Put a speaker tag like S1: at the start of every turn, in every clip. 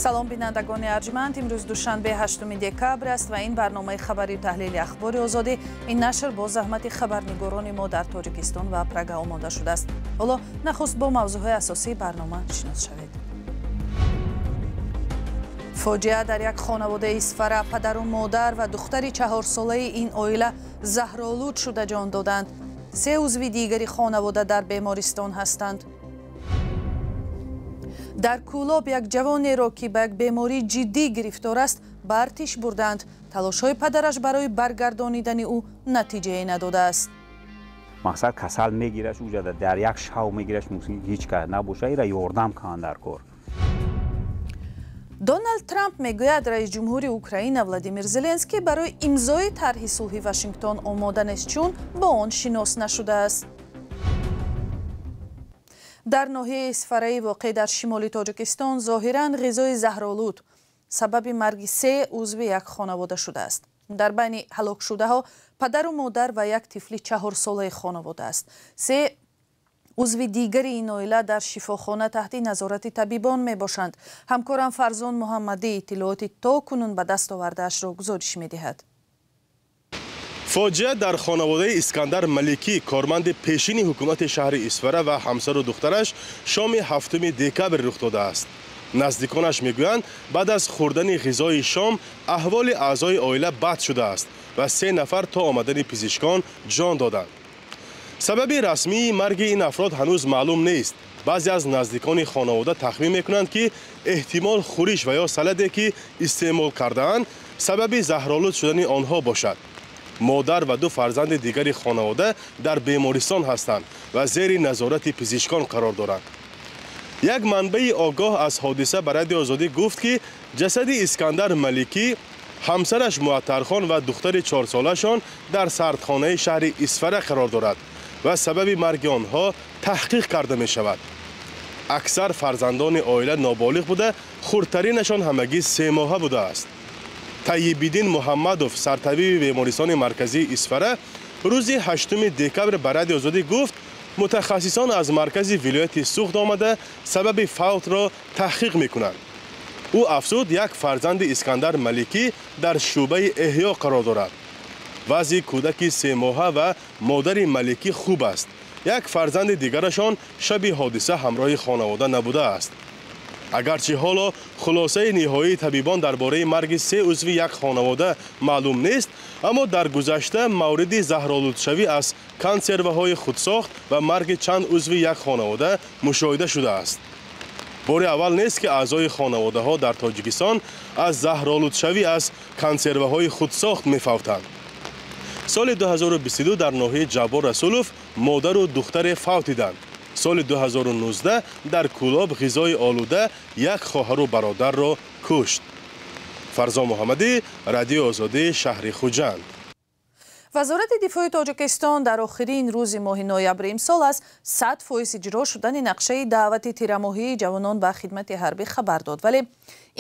S1: Салом, бинандагони арҷманд. Имрӯз душанбе, 8 декабр аст ва ин барномаи хабарию таҳлили Ахбори Озодӣ. Ин нашр бо заҳмати хабарнигорони мо дар Тоҷикистон ва Прага омода шудааст. Ҳоло нахуст бо мавзӯъҳои асосии барнома шинос шавед. Фоҷиа дар як хонаводаи Исфара: падару модар ва духтари 4-солаи ин оила заҳролуд шуда ҷон доданд. Се узви дигари хонавода дар бемористон ҳастанд. Дар Кӯлоб як ҷавонеро, ки ба як бемории ҷиддӣ гирифтор аст, ба артиш бурданд. Талошҳои падараш барои баргардонидани ӯ натиҷае надодааст.
S2: Мақсад, касал мегираш, уҷада дар як шав мегираш, мумкин ҳеҷ кас набоша, ира ёрдам кунанд дар кор.
S1: Доналд Трамп мегӯяд, раис ҷумҳури Украина Владимир Зеленский барои имзои тарҳи сулҳи Вашингтон омода нест, чун бо он шинос нашудааст. Дар ноҳияи Исфараи воқеъ дар шимоли Тоҷикистон зоҳиран ғизои заҳролуд сабаби марги се узви як хонавода шудааст. Дар байни ҳалокшудаҳо падару модар ва як тифли 4-солаи хонавода аст. Се узви дигари ин оила дар шифохона таҳти назорати табибон мебошанд. Ҳамкорам Фарзон Муҳаммадӣ иттилооти то кунун ба даст овардаашро гузориш медиҳад.
S3: Фоҷиа дар хонаводаи Искандар Маликӣ, корманди пешини ҳукумати шаҳри Исфара, ва ҳамсару духтараш шоми 7 декабр рух додааст. Наздиконаш мегӯянд, баъд аз хӯрдани ғизои шом аҳволи аъзои оила бад шудааст ва се нафар то омадани пизишкон ҷон доданд. Сабаби расмии марги ин афрод ҳанӯз маълум нест. Баъзе аз наздикони хонавода тахмин мекунанд, ки эҳтимол хӯриш ва ё саладе, ки истеъмол кардаанд, сабаби заҳролуд шудани онҳо бошад. Модар ва ду фарзанди дигари хонавода дар бемористон ҳастанд ва зери назорати пизишкон қарор доранд. Як манбаи огоҳ аз ҳодиса ба Радиои Озодӣ гуфт, ки ҷасади Искандар Маликӣ, ҳамсараш Муаттархон ва духтари 4-солаашон дар сардхонаи шаҳри Исфара қарор дорад ва сабаби марги онҳо таҳқиқ карда мешавад. Аксар фарзандони оила ноболиғ буда, хурдтаринашон ҳамагӣ 3 моҳа будааст. Тайибиддин Муҳаммадов, сартабиби бемористони марказии Исфара, рӯзи 8 декабр ба Радиои Озодӣ гуфт, мутахассисон аз маркази вилояти Суғд омада, сабаби фавтро таҳқиқ мекунанд. Ӯ афзуд, як фарзанди Искандар Маликӣ дар шӯъбаи эҳё қарор дорад. Вазъи кӯдаки 3 моҳа ва модари Маликӣ хуб аст. Як фарзанди дигарашон шаби ҳодиса ҳамроҳи хонавода набудааст. Агарчи ҳоло хулосаи ниҳоии табибон дар бораи марги се узви як хонавода маълум нест, аммо дар гузашта мавриди заҳролудшавӣ аз консерваҳои худсохт ва марги чанд узви як хонавода мушоҳида шудааст. Бори аввал нест, ки аъзои хонаводаҳо дар Тоҷикистон аз заҳролудшавӣ аз консерваҳои худсохт мефавтанд. Соли 2022 дар ноҳияи Ҷаббор Расулов модару духтаре фавтиданд. Соли 2019 дар Кӯлоб ғизои олуда як хоҳару бародарро кушт. Фарзон Муҳаммадӣ, Радиои Озодӣ, шаҳри Хуҷанд.
S1: Вазорати дифои Тоҷикистон дар охирин рӯзи моҳи ноябри имсол аз 100% иҷро шудани нақшаи даъвати тирамоҳии ҷавонон ба хидмати ҳарбӣ хабар дод. Вале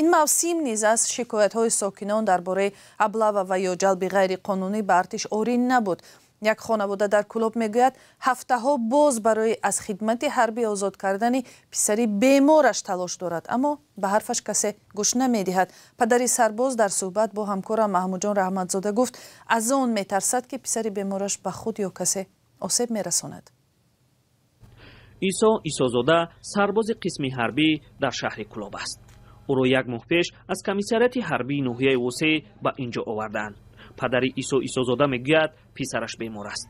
S1: ин мавсим низ аз шикоятҳои сокинон дар бораи облава ва ё ҷалби ғайриқонунӣ ба артиш орӣ набуд. Як хонавода дар Кӯлоб мегӯяд, ҳафтаҳо боз барои аз хидмати ҳарбӣ озод кардани писари бемораш талош дорад, аммо ба ҳарфаш касе гӯш намедиҳад. Падари сарбоз дар суҳбат бо ҳамкорам Маҳмудҷон Раҳматзода гуфт, аз он метарсад, ки писари бемораш ба худ ё касе осеб мерасонад.
S4: Исо Исозода сарбози қисми ҳарбӣ дар шаҳри Кӯлоб аст. Ӯро як моҳ пеш аз комиссариати ҳарбии ноҳияи Восеъ ба ин ҷо овардаанд. Падари Исо Исозода мегӯяд, писараш бемор аст.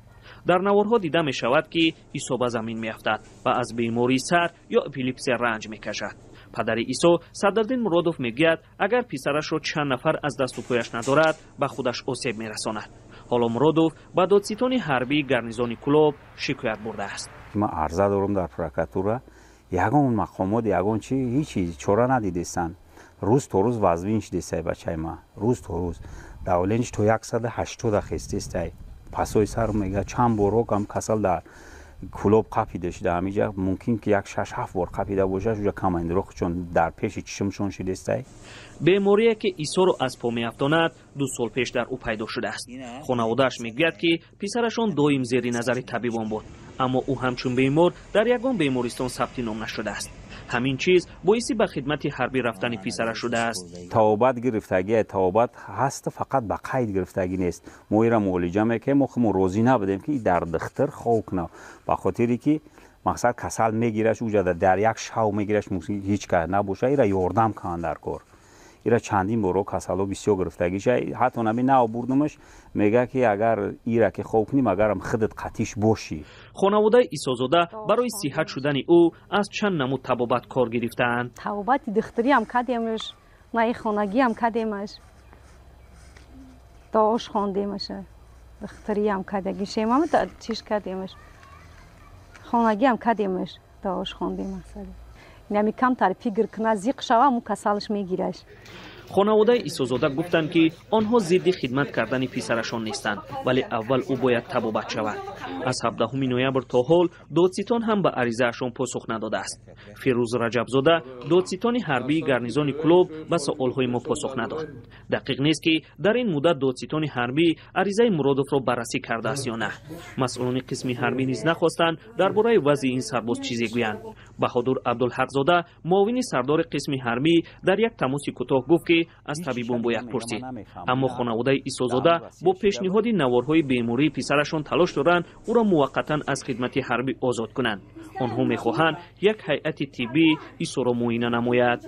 S4: Дар наворҳо дида мешавад, ки Исо ба замин меафтад ва аз бемории сар ё эпилепсия ранҷ мекашад. Падари Исо Садриддин Муродов мегӯяд, агар писарашро чанд нафар аз дасту пояш надорад, ба худаш осеб мерасонад. Ҳоло Муродов ба додситони ҳарбии гарнизони Кӯлоб шикоят бурдааст.
S2: Ман арза дорам дар прокуратура. Ягон мақомот, ягон чи, ҳечи чора надидестанд. Рӯз то рӯз вазнин шидестай бачаи ман, рӯз то рӯз давление ш то 180 хестестай. Пасои сар мега, чанд борҳо кам касал дар Кӯлоб қапида шуда. Ҳамиҷа мумкин ки як шаш ҳафт бор қапида бошад. Уҷа командиро чун дар пеши чишмшон шидестай.
S4: Беморие, ки Исоро аз по меафтонад, 2 сол пеш дар ӯ пайдо шудааст. Хонаводааш мегӯяд, ки писарашон доим зери назари табибон буд, аммо ӯ ҳамчун бемор дар ягон бемористон сабти ном нашудааст. Ҳамин чиз боиси ба хидмати ҳарбӣ рафтани писараш шудааст.
S2: Табобат гирифтагӣ, табобат ҳаст, фақат ба қайд гирифтагӣ нест. Мо ира муолиҷа мекунем, мо худмон розӣ набудем ки дар духтур хов кунад, ба хотире ки мақсад касал мегираш, уҷада дар як шав мегираш, мумкин ҳеҷ кас набошад, ира ёрдам кунанд дар кор. Ира чандин боро касало бисёр гирифтагиша, ҳатто наби нав бурдумаш, мега ки агар ира ки хов куним, агарам худат қатиш бошӣ.
S4: Хонаводаи Исозода барои сиҳат шудани ӯ аз чанд намуд табобат кор гирифтаанд.
S5: Табобати духтуриам кардемаш, наи хонагиам кардемаш, дуош хондемаш, духтуриам кардагишем, чиш кардемаш, хонагиам кардемаш, дуош хондем. Инами камтар фикр куна, зиқ шава, му касалаш мегираш.
S4: Хонаводаи Исозода гуфтанд, ки онҳо зидди хидмат кардани писарашон нестанд, вале аввал ӯ бояд табобат шавад. Аз 17 ноябр то ҳол додситон ҳам ба аризаашон посух надодааст. Фирӯз Раҷабзода, додситони ҳарбии гарнизони Кӯлоб, ба суолҳои мо посух надод. Дақиқ нест, ки дар ин муддат додситони ҳарбӣ аризаи Муродовро баррасӣ кардааст ё на. Масъулони қисми ҳарбӣ низ нахостанд дар бораи вазъи ин сарбоз чизе гӯянд. Баҳодур Абдулҳақзода, муовини сардори қисми ҳарбӣ, дар як тамоси кӯтоҳ гуфт, ки аз табибон бояд пурсид. Аммо хонаводаи Исозода бо пешниҳоди наворҳои бемории писарашон талош доранд ӯро муваққатан аз хидмати ҳарбӣ озод кунанд. Онҳо мехоҳанд як ҳайати тиббӣ Исоро муоина намояд.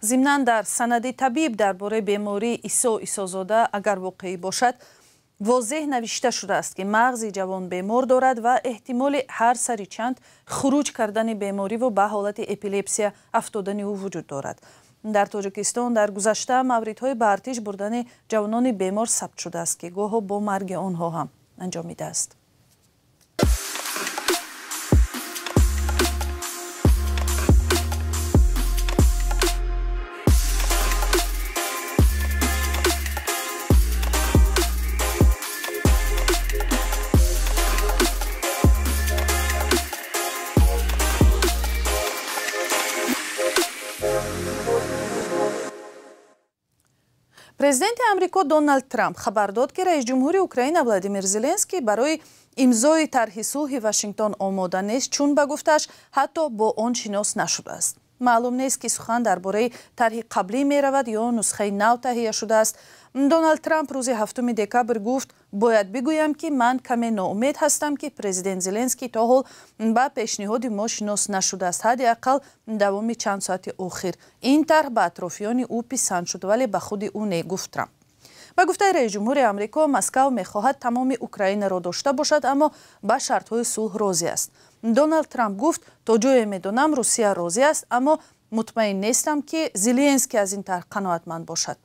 S1: Зимнан дар санади табиб дар бораи бемории Исо Исозода, агар воқеӣ бошад, возеҳ навишта шудааст, ки мағзи ҷавон бемор дорад ва эҳтимоли ҳар сари чанд хуруҷ кардани бемориву ба ҳолати эпилепсия афтодани ӯ вуҷуд дорад. Дар Тоҷикистон дар гузашта мавридҳои ба артиш бурдани ҷавонони бемор сабт шудааст, ки гоҳо бо марги онҳо ҳам анҷомидааст. Президенти Амрико Доналд Трамп хабар дод, ки раис ҷумҳури Украина Владимир Зеленский барои имзои тарҳи сулҳи Вашингтон омода нест, чун ба гуфтааш ҳатто бо он шинос нашудааст. Маълум нест, ки сухан дар бораи тарҳи қаблӣ меравад ё нусхаи нав таҳия шудааст. Доналд Трамп рӯзи 7 декабр гуфт: бояд бигӯям, ки ман каме ноумед ҳастам, ки президент Зеленский то ҳол ба пешниҳоди мо шинос нашудааст, ҳадди ақал давоми чанд соати охир. Ин тарҳ ба атрофиёни ӯ писанд шуд, вале ба худи ӯ не, гуфт Трамп. Ба гуфтаи раисҷумҳури Амрико, Москав мехоҳад тамоми Украинаро дошта бошад, аммо ба шартҳои сулҳ розӣ аст. Доналд Трамп гуфт: то ҷое медонам, Русия розӣ аст, аммо мутмаин нестам, ки Зеленский аз ин тарҳ қаноатманд бошад.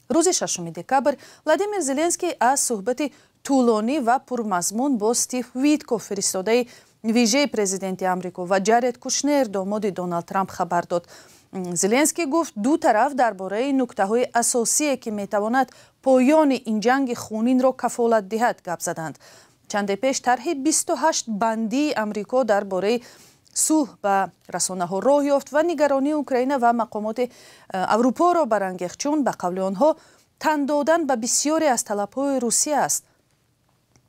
S1: Рӯзи 6 декабр Владимир Зеленский аз суҳбати тӯлонӣ ва пурмазмун бо Стив Витков, фиристодаи вижаи президенти Амрико, ва Ҷаред Кушнер, домоди Доналд Трамп, хабар дод. Зеленский гуфт, ду тараф дар бораи нуктаҳои асосие, ки метавонад поёни ин ҷанги хунинро кафолат диҳад, гап заданд. Чанде пеш тарҳи 28 бандии Амрико дар бораи сулҳ ба расонаҳо роҳ ёфт ва нигаронии Украина ва мақомоти Аврупоро барангехт, чун ба қавли онҳо тан додан ба бисёре аз талабҳои Русия аст.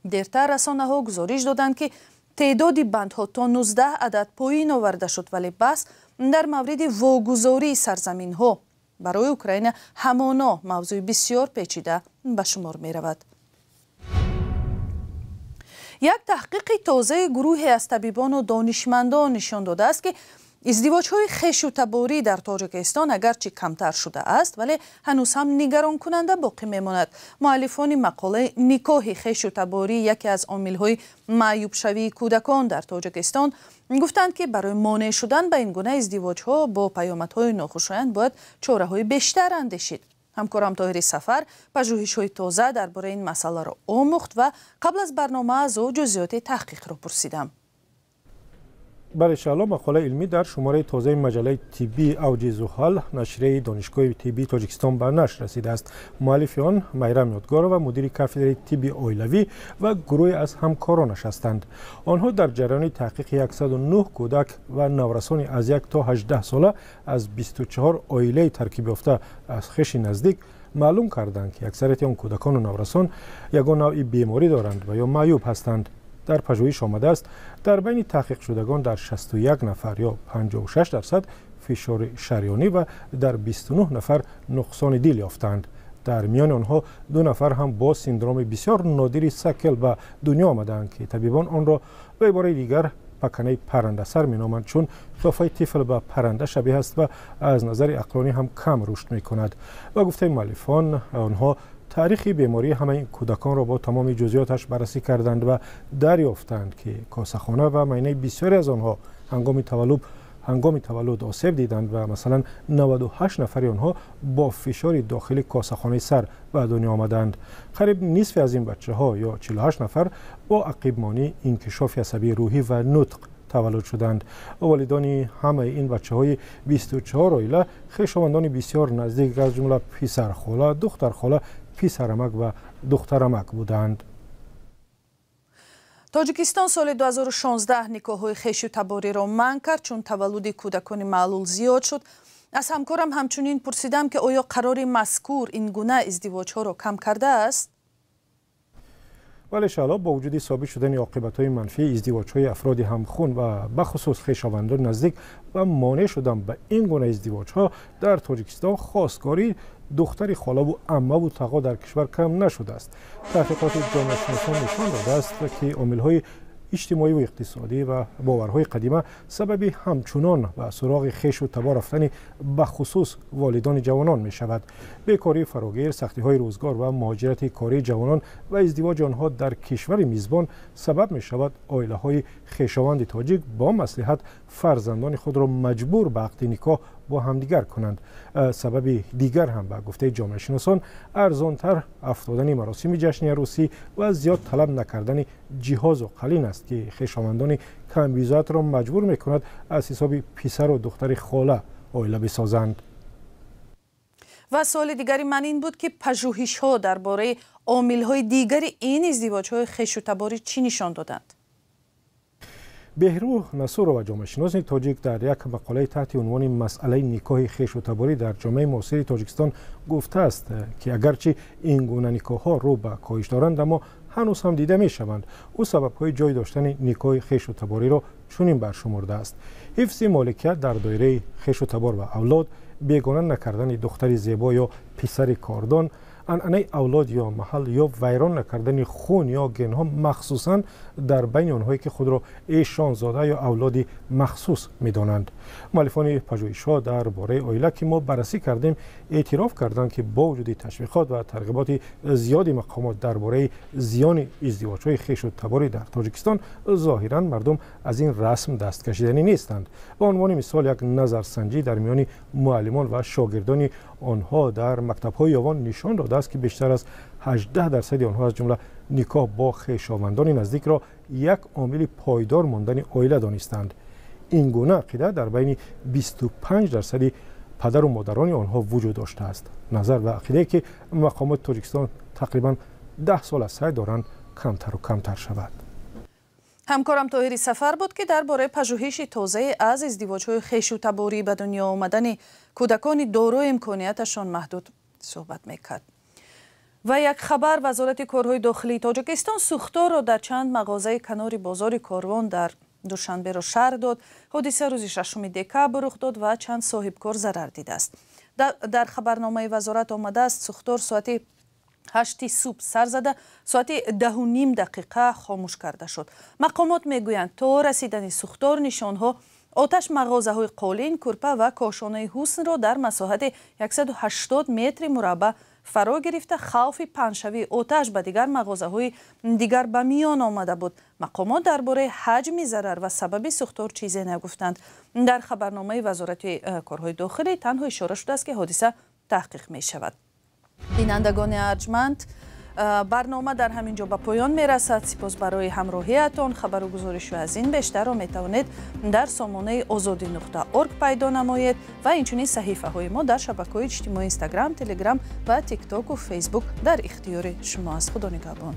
S1: Дертар расонаҳо гузориш доданд, ки теъдоди бандҳо то 19 адад поин оварда шуд, вале баҳс дар мавриди вогузории сарзаминҳо барои Украина ҳамоно мавзӯи бисёр печида ба шумор меравад. Як таҳқиқи тозаи гурӯҳе аз табибону донишмандон нишон додааст, ки издивоҷҳои хешу таборӣ дар Тоҷикистон агарчи камтар шудааст, вале ҳанӯз ҳам нигаронкунанда боқӣ мемонад. Муаллифони мақолаи «Никоҳи хешу таборӣ яке аз омилҳои маъюбшавии кӯдакон дар Тоҷикистон» гуфтанд, ки барои монеъ шудан ба ин гуна издивоҷҳо бо паёмадҳои нохушоянд бояд чораҳои бештар андешид. Ҳамкорам Тоҳири Сафар пажӯҳишҳои тоза дар бораи ин масъаларо омӯхт ва қабл аз барнома аз ӯ ҷузъиёти таҳқиқро пурсидам.
S6: Бале, Шаъло, мақолаи илмӣ дар шумораи тозаи маҷаллаи тиббии Авҷи Зуҳал, нашрияи Донишгоҳи тиббии Тоҷикистон, ба нашр расидааст. Муаллифи он Майрам Ёдгорова, мудири кафедраи тибби оилавӣ, ва гурӯҳе аз ҳамкоронаш ҳастанд. Онҳо дар ҷараёни таҳқиқи 109 кӯдак ва наврасони аз 1 то 18 сола аз 24 оилаи таркиб ёфта аз хеши наздик маълум карданд, ки аксарияти он кӯдакону наврасон ягон навъи беморӣ доранд ва ё маъюб ҳастанд. Дар пажӯҳиш омадааст, дар байни таҳқиқшудагон дар 61 нафар ё 56% фишори шарёнӣ ва дар 29 нафар нуқсони дил ёфтанд. Дар миёни онҳо 2 нафар ҳам бо синдроми бисёр нодири Сакел ба дунё омадаанд, ки табибон онро ба ибораи дигар паканаи паррандасар меноманд, чун қиёфаи тифл ба парранда шабеҳ аст ва аз назари ақлонӣ ҳам кам рушд мекунад. Ба гуфтаи муаллифон, онҳо таърихи бемории ҳамаи кӯдаконро бо тамоми ҷузъиёташ баррасӣ карданд ва дарёфтанд, ки косахона ва майнаи бисёре аз онҳо ҳангоми таваллуд осеб диданд ва масалан 98 нафари онҳо бо фишори дохили косахонаи сар ба дунё омаданд. Қариб нисфи аз ин бачаҳо ё 48 нафар бо ақибмонии инкишофи асабии рӯҳӣ ва нутқ таваллуд шуданд. Волидони ҳамаи ин бачаҳои 24 оила хешовандони бисёр наздик, аз ҷумла писархола, духтархола, писарамак ва духтарамак буданд.
S1: Тоҷикистон соли 2016 никоҳҳои хешу табориро манъ кард, чун таваллуди кӯдакони маълул зиёд шуд. Аз ҳамкорам ҳамчунин пурсидам, ки оё қарори мазкур ин гуна издивоҷҳоро кам кардааст?
S6: Вале Шаҳло, бо вуҷуди собит шудани оқибатҳои манфии издивоҷҳои афроди ҳамхун ва бахусус хешовандони наздик ва монеъ шудан ба ин гуна издивоҷҳо, дар Тоҷикистон хостгории духтари холаву аммаву тағо дар кишвар кам нашудааст. Таҳқиқоти ҷомеашиносон нишон додааст, ки омилҳои иҷтимоӣ ва иқтисодӣ ва боварҳои қадима сабаби ҳамчунон ба суроғи хешу табор рафтани бахусус волидони ҷавонон мешавад. Бекории фарогир, сахтиҳои рӯзгор ва муҳоҷирати кории ҷавонон ва издивоҷи онҳо дар кишвари мизбон сабаб мешавад оилаҳои хешованди тоҷик бо маслиҳат фарзандони худро маҷбур ба ақди никоҳ бо ҳамдигар кунанд. Сабаби дигар ҳам ба гуфтаи ҷомеашиносон арзонтар афтодани маросими ҷашни арӯсӣ ва зиёд талаб накардани ҷиҳозу қалин аст, ки хешовандони камбизоатро маҷбур мекунад аз ҳисоби писару духтари хола оила бисозанд.
S1: Ва суоли дигари ман ин буд, ки пажӯҳишҳо дар бораи омилҳои дигари ин издивоҷҳои хешу таборӣ чӣ нишон доданд?
S6: Беҳрӯ Насурова, ҷомеашиноси тоҷик, дар як мақолаи таҳти унвони масъалаи никоҳи хешу таборӣ дар ҷомеаи муосири Тоҷикистон гуфтааст, ки агарчи ин гуна никоҳҳо рӯ ба коҳиш доранд, аммо ҳанӯз ҳам дида мешаванд. Ӯ сабабҳои ҷой доштани никоҳи хешу табориро чунин баршумурдааст: ҳифзи моликият дар доираи хешу табор ва авлод, бегона накардани духтари зебо ё писари кордон, анъанаи авлод ё маҳал ё вайрон накардани хун ё генҳо, махсусан дар байни онҳое ки худро эшонзода ё авлоди махсус медонанд. Муаллифони пажӯҳишҳо дар бораи оила, ки мо баррасӣ кардем, эътироф карданд, ки бо вуҷуди ташвиқот ва тарғиботи зиёди мақомот дар бораи зиёни издивоҷҳои хешу таборӣ дар Тоҷикистон, зоҳиран мардум аз ин расм дасткашиданӣ нестанд. Ба унвони мисол, як назарсанҷӣ дар миёни муаллимон ва шогирдони онҳо дар мактабҳои Ёвон нишон додааст, ки бештар аз 18% онҳо аз ҷумла никоҳ бо хешовандони наздикро як омили пойдор мондани оила донистанд. Ин гуна ақида дар байни 25% падару модарони онҳо вуҷуд доштааст. Назар ба ақидае, ки мақомоти Тоҷикистон тақрибан 10 сол аз сай доранд камтару камтар шавад.
S1: Ҳамкорам Тоҳири Сафар буд, ки дар бораи пажӯҳиши тозае аз издивоҷҳои хешу таборӣ ба дунё омадани кӯдакони дорои имконияташон маҳдуд суҳбат мекард. Ва як хабар: Вазорати корҳои дохилии Тоҷикистон сӯхторро дар чанд мағозаи канори бозори Корвон дар Душанберо шарҳ дод. Ҳодиса рӯзи 6 декабр рух дод ва чанд соҳибкор зарар дидааст. Дар хабарномаи вазорат омадааст, сӯхтор соати 8 субҳ сар зада, соати 10:30 хомӯш карда шуд. Мақомот мегӯянд, то расидани сӯхтор нишонҳо оташ мағозаҳои қолин, кӯрпа ва кошонаи ҳуснро дар масоҳати 180 метри мураббаъ фаро гирифта, хавфи паҳншавии оташ ба дигар мағозаҳои дигар ба миён омада буд. Мақомот дар бораи ҳаҷми зарар ва сабаби сӯхтор чизе нагуфтанд. Дар хабарномаи Вазорати корҳои дохилӣ танҳо ишора шудааст, ки ҳодиса таҳқиқ мешавад. Бинандагони арҷманд, барнома дар ҳамин ҷо ба поён мерасад. Сипос барои ҳамроҳиятон. Хабару гузоришҳо аз ин бештарро метавонед дар сомонаи озодӣ.орг пайдо намоед ва инчунин саҳифаҳои мо дар шабакаҳои иҷтимоӣ Инстаграм, Телеграм ва Тиктоку Фейсбук дар ихтиёри шумо аст. Худо нигаҳбон.